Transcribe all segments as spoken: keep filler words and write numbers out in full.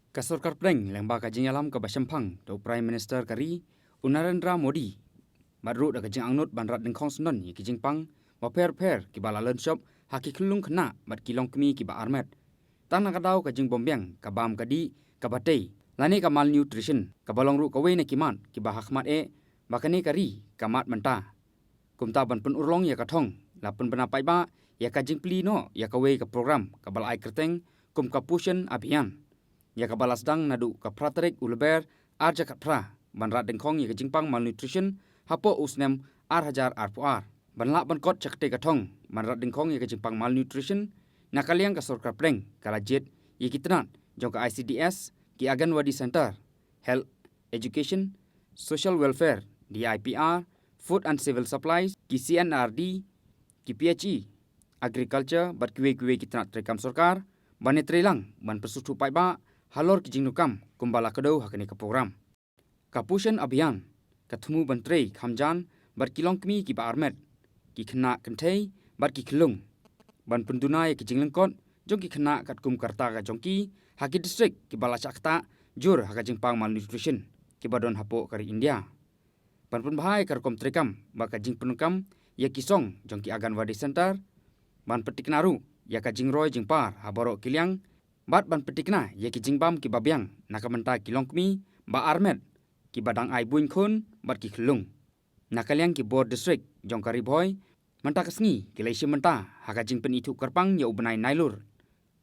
Ka sorkar pdeng lyngba ka jingïalam kaba shemphang da u Prime Minister ka ri, u Narendra Modi, bad ruh da ka jingangnud ban rat dyngkhong syndon ïa ki jingpang bapher bapher kiba la lynshop ha ki khyllung khynnah bad ki longkmie kiba armet. Tang na ka daw ka jingbymbiang ka bam ka dih kaba tei lane ka malnutrition, kaba long ruh kawei na ki mat kiba hakhmat eh ba kane ka ri ka mad mynta. Kumta ban pynurlong ïa ka thong, la pynbna paidbah ïa ka jingplie noh ïa kawei ka program kaba la ai kyrteng kum ka Poshan Abhiyan, ïa kaba la sdang naduh ka phra tarik u Lber ar hajar khatphra, ban rat dyngkhong ïa ka jingpang malnutrition hapoh u snem ar hajar arphew ar. Ban lah ban kot sha katei ka thong ban rat dyngkhong ïa ka jingpang malnutrition, na ka liang ka sorkar pdeng ka la jied ïa ki tnat jong ka I C D S, ki Anganwadi Center, Health, Education, Social Welfare, D I P R, Food and Civil Supplies, ki C N R D, ki P H E, Agriculture bad kiwei kiwei ki tnat treikam sorkar, ban ïatreilang ban pynsngewthuh paidbah halor ki jingdonkam kumba la kdew ha kane ka program. Ka Poshan Abhiyan ka thmu ban trei kham jan bad ki longkmie kiba armet, ki khynnah kynthei bad ki khyllung, ban pynduna ïa ki jinglyngkot jong ki khynnah katkum ka rta ka jong ki ha ki distrik kiba la shah ktah jur ha ka jingpang malnutrition kiba don hapoh ka ri India. Ban pynbha ïa ka rukom treikam bad ka jingpyndonkam ïa ki song jong ki Anganwadi Center, ban pyntikna ruh ïa ka jingroi jingpar ha baroh ki liang, bad ban pyntikna ïa ki jingbam kiba biang na ka bynta ki longkmie ba armet, kiba dang ai buiñ khun bad ki khyllung. Na ka liang ki bor distrik jong ka Ri Bhoi, mynta ka sngi ki la ïashim bynta ha ka jingpynithuh kyrpang ïa u bnai Nailur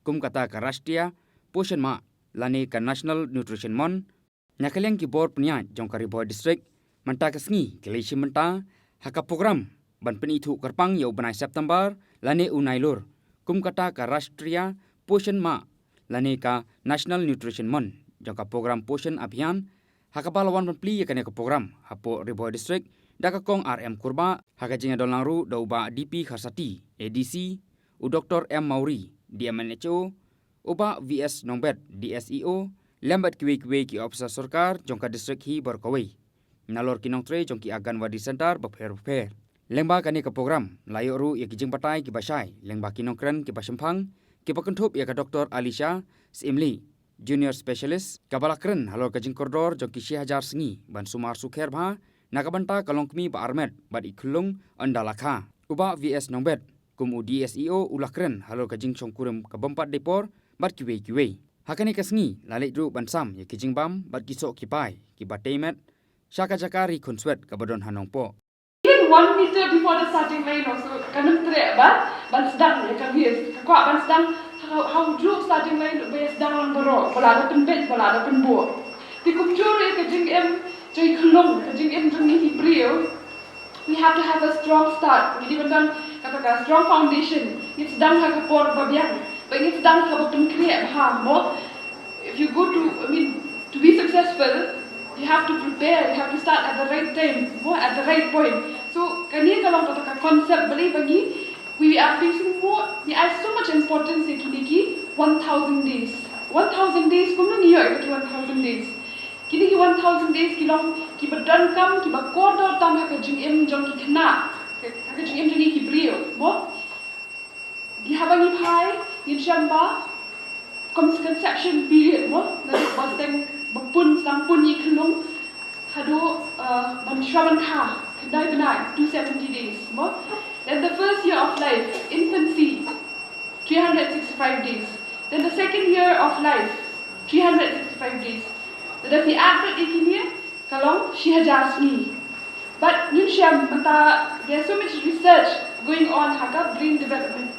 kum kata ka Rashtriya Poshan Maah lane ka National Nutrition Month. Na ka liang ki bor pynïaid jong ka Ri Bhoi District, mynta ka sngi ki la ïashim bynta ha ka program ban pynithuh kyrpang ïa u bnai September lane u Nailur kum kata ka Rashtriya Poshan Maah lane ka National Nutrition Month jong ka program Poshan Abhiyan, ha kaba la wan ban plie ïa kane ka program hapoh Ri Bhoi District da ka Kong R M Kurbah, ha ka jingïadonlang ruh da u Bah D P Kharsati, A D C, u Doktor M Mawrie, D M N H O, u Bah V S Nongbet, D S E O, lem bad kiwei kiwei ki ophisar sorkar jong ka distrik hi baroh kawei, nalor ki nongtrei jong ki Anganwadi Center bapher bapher. Lyngba kane ka program la ïoh ruh ïa ki jingbatai kiba shai lyngba ki nongkren kiba shemphang, kiba kynthup ïa ka Doktor Alisha Syiemlieh, Junior Specialist, kaba la kren halor ka jingkordor jong ki shi hajar sngi ban sumar sukher bha na ka bynta ka longkmie ba armet bad i khyllung ynda la kha. U Bah V S Nongbet, kum u D S E O, u la kren halor ka jingshongkurim ka bym pat dei por bad kiwei kiwei. Ha kane ka sngi la leit ruh ban sam ïa ki jingbam bad ki soh ki pai kiba tei met sha ka jaka ri khunswet kaba don ha Nongpoh. Even one meter before the starting line also, kan ym treh ba ban sdang ïa ka race. Ka kwah ban sdang ha, ha u juh starting line ba ïa sdang lang baroh, ba la da pynbeit, ba la da pynbor. Te kumjuh ruh ïa ka jingim jong i khyllung, ka jingim jong ngi ki briew, we have to have a strong start. Ngi dei ban don kata ka strong foundation. Ngi sdang ha ka por ba biang, ba ngi sdang ha kaba pynkhreh bha mo. If you go to, I mean, to be successful, you have to prepare, you have to start at the right time, mo, at the right point. So kane ka long kata ka concept balei ba ngi, we are placing more, ngi ai so much importance ïa kine ki one thousand days. One thousand days, kumno ngi ïoh ïa ki one thousand days? Kine ki one thousand days ki long kiba donkam, kiba kordor tam ha ka jingim jong ki khynnah, ha ka jingim jong ngi ki briew, mo. Ngi haba ngi phai, ngin shem ba con-, conception period mo, naduh ba sdang, ba pun, sdang pun ïa i khyllung haduh, uh, ban shu ban kha, khyndai bnai, two seventy days mo. Then the first year of life, infancy, three hundred sixty-five days. Then the second year of life, three hundred sixty-five days. Lada phi add bad ïa kine, ka long shi hajar sngi. But ngin shem mynta, there's so much research going on ha ka brain development.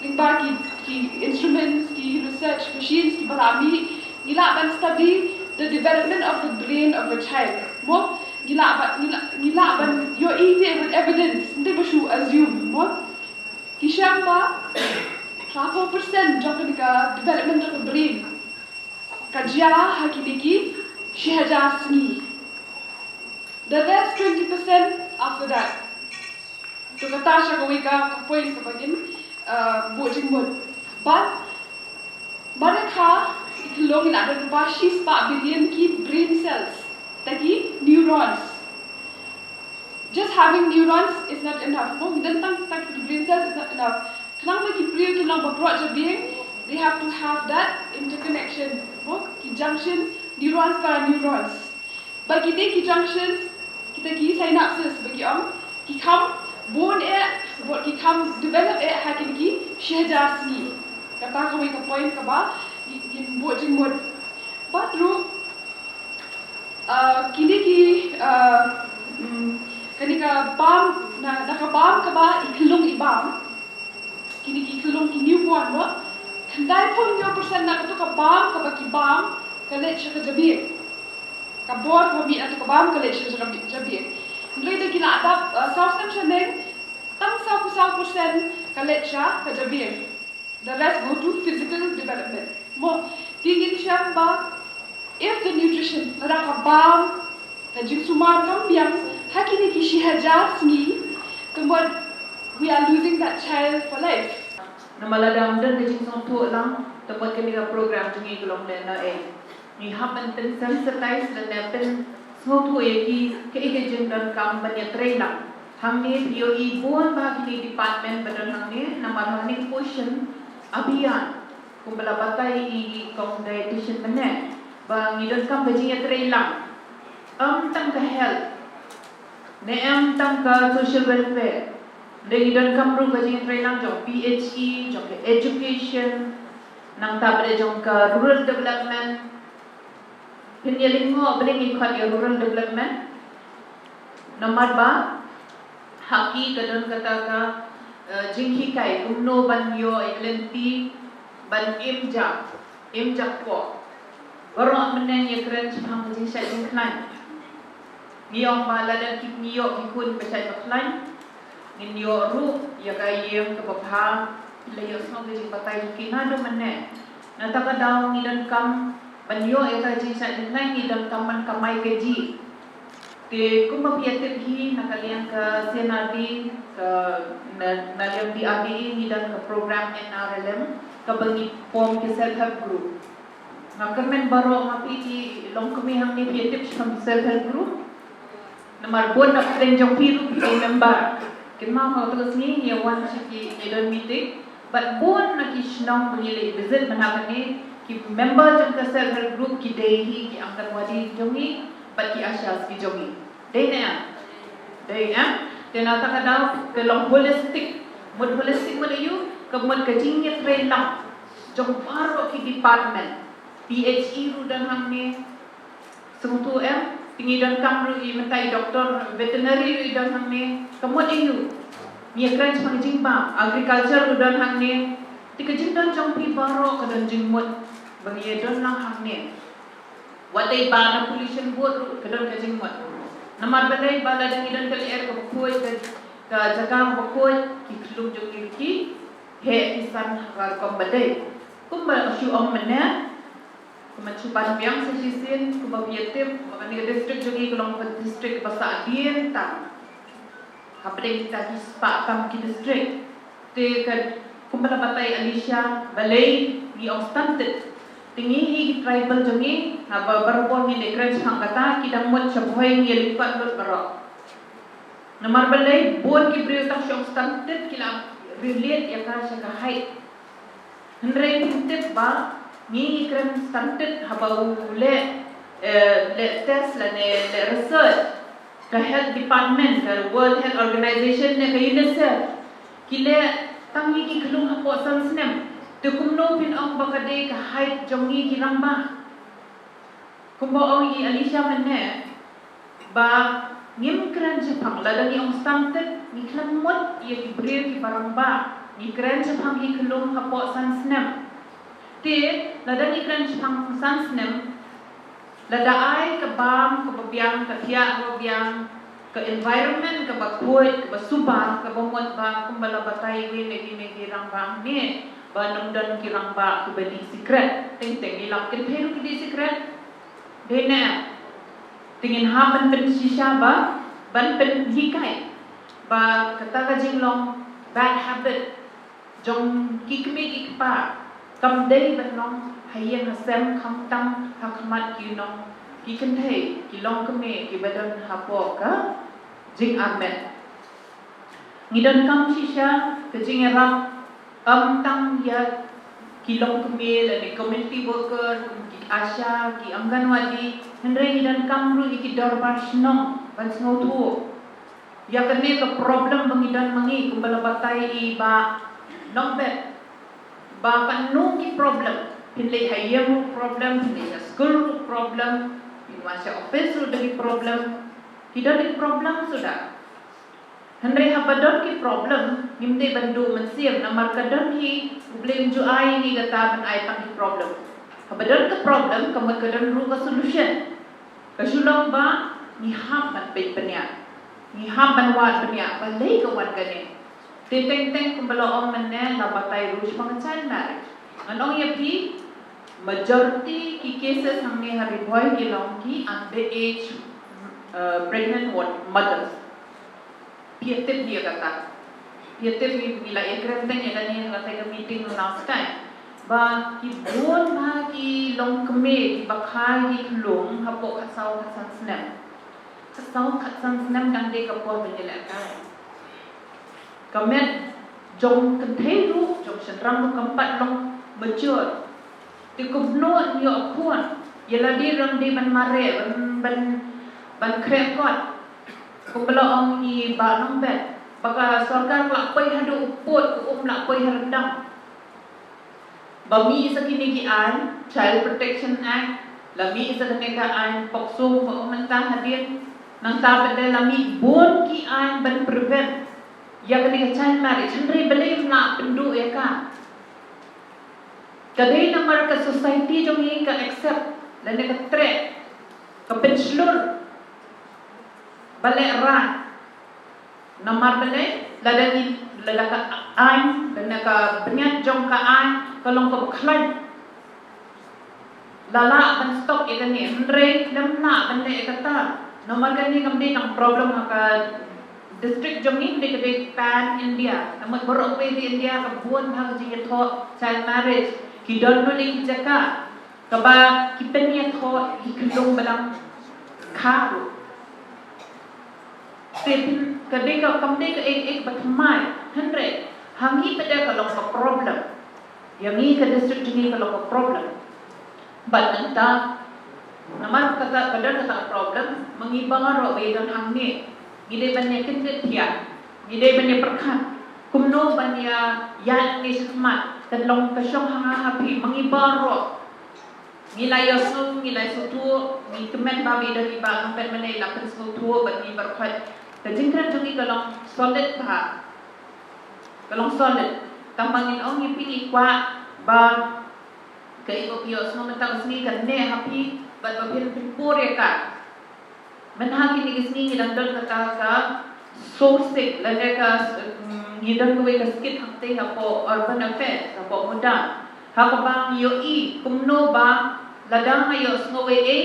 Lyngba ki, ki instruments, ki research machines kiba la mih, ngi lah ban study the development of the brain of a child. Mo, ngi lah ban, ngi lah, ngi lah ban ïohi te with evidence, ym dei ba shu assume, mo. Ki shem ba thirty-four percent jong kane ka development jong ka brain ka jia ha kine ki shi hajar sngi. The rest twenty percent after that. To kata sha kawei ka, ka point kaba ngin, uh, buh jingmut. But, mar kha, i khyllung ngi la don ba shispah billion ki brain cells, ta ki neurons. Just having neurons is not enough. Mo, ngi don tang, tang ki brain cells is not enough. Khnang ba ki briew kin long ba broad jabieng, they have to have that interconnection, mo, ki junction neurons para neurons. Ba kine ki junctions, kita ki synapses ba ki ong, ki kham bun eh, bad ki kham develop eh ha kine ki shi hajar sngi. Kata kawei ka point kaba ngin buh jingmut. Bad ruh, uh, kine ki, uh, mm, kane ka bam, na, na ka bam kaba i khyllung i bam. Kine ki khyllung ki newborn mo. Khyndai phew hynñiew percent na kato ka bam kaba ki bam ka leit sha ka jabieng. Ka bor kaba mih na kato ka bam ka leit sha ka jabieng. Hynrei da ki la adapt, uh, saw snem shaneng, tang saw phew saw percent ka leit sha ka jabieng. The rest go to physical development. Mo, te ngin shem ba if the nutrition, lada ka bam, ka jingsumar kam biang ha kine ki shi hajar sngi, te mut we are losing that child for life. Namar lada ym don ka jingsngewthuh lang, te mut kane ka program jong ngi ka long lehnoh eh. Ngi hap ban pynsensitize lane pynsngewthuh ïa ki kaei ka jingdonkam ban ïatrei lang. Hangne phi ïohi bun bha kine department ba don hangne, namar hangne ka Poshan Abhiyan. Kumba la batai i kong dietitian mynne ba ngi donkam ka jingïatrei lang. Ym tang ka health ne ym tang ka social welfare. Hynrei ngi donkam ruh ka jingïatrei lang jong P H E, jong ka education, nangta pat jong ka rural development. Phin ïa lyngngoh balei ngi khot ïa rural development. Namar ba ha ki ka don kata ka, eh, jinghikai kumno ban ïoh ïa ka lynti ban im ja, im ja poh. Baroh mynne ngi ïakren shaphang ka jingshait jingkhlaiñ. Ngi ong ba lada ki, ngi ïoh ki khun ba shait ba khlaiñ, ngin ïoh ruh ïa ka ïing kaba bha, la ïohsngew ka jingbatai jong ki naduh mynne. Nangta ka daw ngi donkam ban ïoh ïa ka jingshait jingkhlaiñ, ngi donkam ban kamai kajih. Te kumba phi ïatip hi na ka liang ka C N R D, ka na, na liang D R D A ngi don ka program N R L M kaba ngi form ki self help group. Nga kyrmen baroh ma phi ki longkmie hangne phi ïatip shaphang self help group. Namar bun na pdeng jong phi ruh phi dei member. Kynmaw ha kato ka sngi ngi ïa wan sha ki, ngi don meeting. Bad bun na ki shnong ba ngi leit visit mynta kane ki member jong ka self help group ki dei hi ki Anganwadi jong ngi bad ki ASHAs ki jong ngi. Dei ne em? Dei em? Te na kata ka daw ka long holistic. Mut holistic mut aïu? Ka mut ka jingïatrei lang jong baroh ki department. P H E ruh don hangne. Sngewthuh em, te ngi donkam ruh i mynta i doktor veterinary ruh i don hangne. Ka mut aïu? Ngi ïakren shaphang jingbam, agriculture ruh don hangne. Te ka jingdon jong phi baroh ka don jingmut ba ngi ïa don lang hangne. Wat dei ba na pollution board ruh ka don ka jingmut. Namar balei? Ba lada ngi don ka lyer kaba khuid, ka, ka jaka kaba khuid, ki khyllung jong ngi ki heh ki san ha ka rukom ba dei. Kumba shu ong mynne, kumba shu ban biang sa shisien, kumba phi ïatip ba kane ka district jong ngi ka long ka district ba sah dien tang hapdeng kita ki spah tam ki district. Te ka, kumba la batai Alicia, balei ngi ong stunted? Te ngi hi ki tribal jong ngi, haba barabor ngi leh kren shaphang kata, ki dang mut sha Bhoi ngi lyngkot lut baroh. Namar balei? Bun ki briew tang shu ong stunted ki la relate ïa ka sha ka height. Hynrei phin tip ba ngi ngi kren stunted haba u leh, eh, leh test lane leh research ka health department, ka World Health Organization ne ka UNICEF. Ki leh tang ïa ki khyllung hapoh san snem. Te kumno phin ong ba ka dei ka height jong ngi ki rangbah? Kumba ong i Alicia mynne, ba ngim kren shaphang, lada ngi ong stunted, ngi khlem mut ïa ki briew kiba rangbah, ngi kren shaphang ki khyllung hapoh san snem. Te lada ngi kren shaphang san snem, lada ai ka bam kaba biang, ka thiah kaba biang, ka environment kaba khuid, kaba suba, kaba mut ba kumba la batai iwei na kine ki rangbah ne, ba ym don ki rangbah kiba dih sikret. Teng teng ngi lap kynthei ruh ki dih sikret. Dei ne em? Te ngin hap ban pynshisha ba, ban pynhikai ba kata ka jinglong bad habit jong ki kmie ki kpa kam dei ban long ha ïing ha sem, khamtam ha khmat ki nong ki kynthei, ki longkmie kiba don hapoh ka jingarmet. Ngi donkam shisha ka jingïarap, ym tang ïa ki longkmie lane community worker, ki ASHA, ki Anganwadi, hynrei ngi donkam ruh ïa ki dorbar shnong ban sngewthuh ïa kane ka problem ba ngi don ma ngi, kumba la batai i Bah Nongbet. Ba katno ki problem, phin leit ha ïing ruh problem, phin leit ha skul ruh problem, phin wan sha office ruh da ki problem. Ki don ki problem suda. Hynrei haba don ki problem, ngim dei ban duh mynsiem, namar ka don hi, U Blei um ju ai ngi kata ban ai tang ki problem. Haba don ka problem, ka mut ka don ruh ka solution. Ka shu long ba ngi hap ban peit bniah, ngi hap ban wad bniah balei ka wan kane. Te teng teng kumba la ong mynne, la batai ruh shaphang ka child marriage. Ngan ong ïa phi, majority ki cases hangne ha Ri Bhoi ki long ki underage, uh, pregnant wo-, mothers. Phi ïa tip hi ïa kata. Phi ïa tip hi, ngi la ïakren teng ïa kane ha kata ka meeting last time. Ba ki bun bha ki longkmie kiba kha ïa ki khyllung hapoh khatsaw khatsan snem. Khatsaw khatsan snem dang dei ka por ba ngi lehkai. Ka met jong kynthei ruh, jong shynrang ruh kam pat long mature. Te kumno yn ïoh khun, ïa lade ruh dei ban mareh, ban, ban, ban khreh kot. Kumba la ong i Bah Nongbet, ba ka sorkar ka la poi haduh u pud, ka um la poi ha ryndang. Ba mih sa kine ki aiñ, Child Protection Act, la mih sa kane ka aiñ POCSO ba ong mynta hadien, nangta pat de la mih bun ki aiñ ban prevent ïa kane ka child marriage, hynrei balei ym lah pynduh ïa ka. Ka dei namar ka society jong ngi ka accept lane ka treh, ka pynshlur ba leh rah. Namar balei, lada ngi, lada ka aiñ, lada ka bniat jong ka aiñ ka long kaba khlaiñ, la lah ban stop ïa kane, hynrei lem lah ban leh ïa kata. Namar kane kam dei tang problem ha ka district jong ngi, ka dei, ka dei pan India. Namar baroh kawei ka India ka bun bha ka jingïathoh child marriage. Ki don noh ki jaka kaba ki pynïathoh ïa ki khyllung ba dang kha ruh. Te phin, ka dei ka, kam dei kaei kaei ba thymmai, hynrei ha ngi pat de ka long ka problem. Ïa ngi ka district jong ngi ka long ka problem. Bad mynta, namar kata ka don kata ka problem, ma ngi baroh ba ïadon hangne, ngi dei ban ïa kyndit thiah, ngi dei ban ïa pyrkhat kumno ban ïa ïaid hangne shakhmat, ka long ka shong ha nga ha phi, ma ngi baroh. Ngi la ïohsngew, ngi la sngewthuh, ngi kmen ba i don i Bah Nongbet mynne la pynsngewthuh bad ngi baroh. Ka jingkren jong ngi ka long solid bha. Ka long solid. Tang ba ngin ong ïa phi, ngi kwah ba kaei ba phi ïohsngew mynta ka sngi kan neh ha phi bad ba phin pynpur ïa ka. Mynta kine ki sngi ngi dang don kata ka sourcing, lane ka, mm, ngi don kawei ka skit hangtei hapoh Urban Affairs, hapoh Mudam. Ha kaba ngi ïohi kumno ba lada nga ïohsngew ei ei,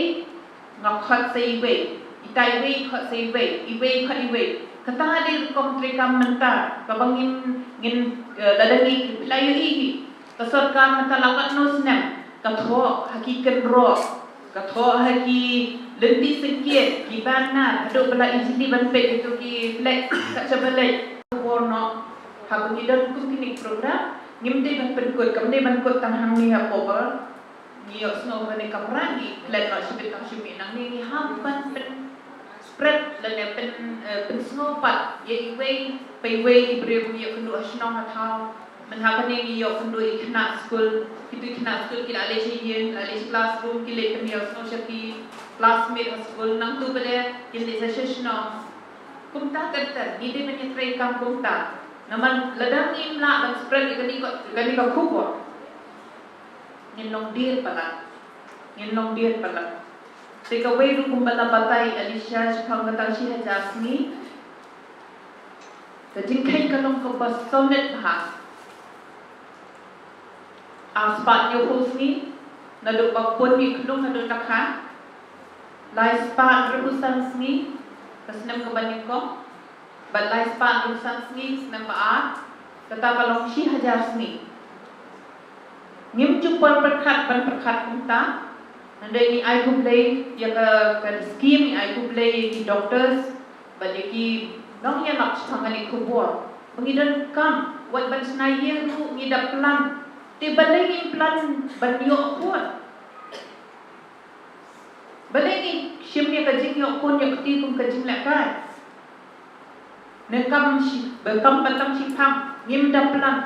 nga khot sa iwei, ita iwei khot sa iwei, iwei khot iwei. Kata dei rukom treikam mynta kaba ngin, ngin, eh, lada ngi, phi la ïohi hi, ka sorkar mynta la katno snem ka thoh ha ki kynroh, ka thoh ha ki lynti syngkien, ki banner, haduh ba la easily ban peit ïa kito ki flex kat shaba leit. Khubor noh, haba ngi don kum kine ki program, ngim dei ban pynkut, kam dei ban kut tang hangne hapoh ba ngi ïohsngew ha kane ka kamra, ngi klet noh shibit tang shu mih nangne. Ngi hap ban pynspread lane pyn, eh, pynsngew pat ïa iwei pa iwei i briew ba ngi ïoh kynduh ha shnong ha thaw. Mynta kane ngi ïoh kynduh ïa ki khynnah skul, kito ki khynnah skul ki la leit sha ïing, la leit sha classroom, ki leit pynïohsngew sha ki classmate ha skul, nangta pat de kin leit sa sha shnong. Kumta ter ter ngi dei ban ïatreikam kumta. Namar lada ngim lah ban spread ïa kane ka, kane ka khubor, ngin long dier palat. Ngin long dier palat. Te kawei ruh kumba la batai Alisha shaphang kata shi hajar sngi. Ka jingkheiñ ka long kaba solid bha. Arspah hynñiewphew sngi naduh ba pun ïa khlung haduh ba kha. Laispah hynriewphew san sngi ka snem kaba nyngkong. Bad laispah hynriewphew san sngi snem ba ar, kata ka long shi hajar sngi. Ngim ju por pyrkhat ban pyrkhat kumta. Hynrei ngi ai khublei ïa ka, ka skim, ngi ai khublei ïa ki doctors bad ïa ki nongïalap shaphang kane ka khubor ba ngi donkam, wat ban shna ïing ruh ngi da plan. Balei ngim plan ban ïoh khun? Balei ngi shim ïa ka jingïoh khun ïa kti kum ka jinglehkai? Ne kam shi, ba kam ba tang shi phang, ngim da plan.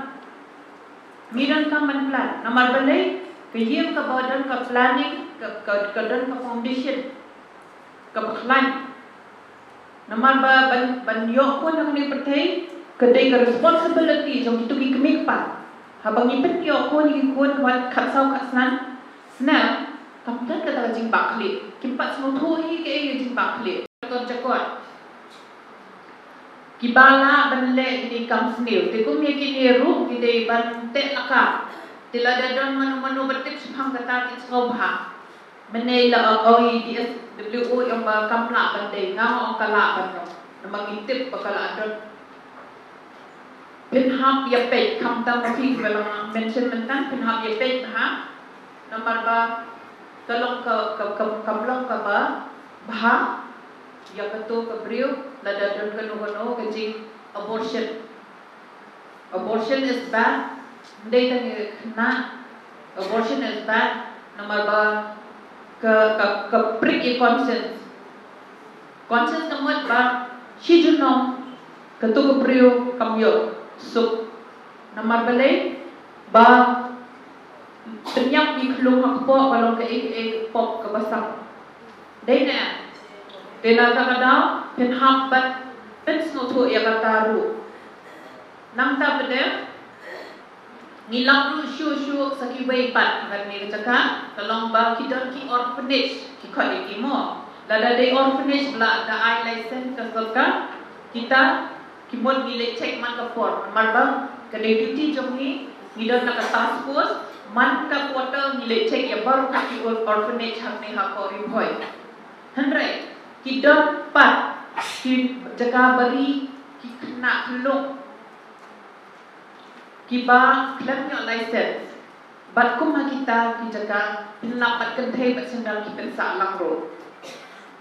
Ngi don kam ban plan. Namar balei, ka ïing kaba don ka planning, ka, ka, ka don ka foundation kaba khlaiñ. Namar ba ban, ban ïoh khun ha kane ka pyrthei, ka dei ka responsibility jong kitu ki kmie kpa. Haba ngi pynïoh khun ïa ki khun wat khatsaw khatsan snem, kam don kata ka jingbakla. Kim pat sngewthuh hi kaei ka jingbakla. Ka jakor. Kiba lah ban leh kine ki kam sniew. Te kum ïa kine ruh ki dei ban teh lakam. Te lada don mano mano ba tip shaphang kata ki sngewbha. Mynne la ong ïa u D S W O ïa u ba kam lah ban dei, nga nga ong ka lah ban long. Namar ngi tip ba ka lah don. Phin hap ïa peit, khamtam ma phi kiba la mention mynta, phin hap ïa peit bha. Namar ba ka long ka, ka, ka, kam long kaba bha ïa kato ka briew lada don kano kano ka jing abortion. Abortion is bad. Ym dei tang ïa khynnah. Abortion is bad namar ba ka, ka, ka prick ïa conscience. Conscience ka mut ba shi junom kato ka briew kam ïoh suk. Namar balei? Ba pynïap ïa ka khlung ha kpoh ba long kaei kaei ka pop kaba sah. Dei ne? Te na kata ka daw phin hap ban pynsngewthuh ïa kata ruh. Nangta pat de ngi lap ruh shuh shuh sa kiwei pat ha kane ka jaka, ka long ba ki don ki orphanage, ki khot ïa ki mo. Lada dei orphanage ba la da ai license ka sorkar, kita ki mut ngi leit check man ka por. Namar ba ka dei duty jong ngi, ngi don na ka task force, man ka quarter ngi leit check ïa baroh kawei ki or-, orphanage hangne ha Ri Bhoi. Hynrei ki don pat ki jaka ba ri ki khynnah khyllung kiba khlem ïoh license. Bad kum ha kita ki jaka phin lap bad kynthei bad shynrang ki pynsah lang ruh.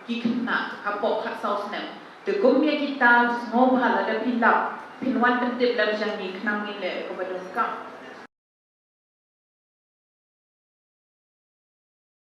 Ki khynnah hapoh khatsaw snem. Te kum ïa kita sngewbha lada phi lap phin wan pyntip lem sha ngi khnang ngin leh kaba donkam.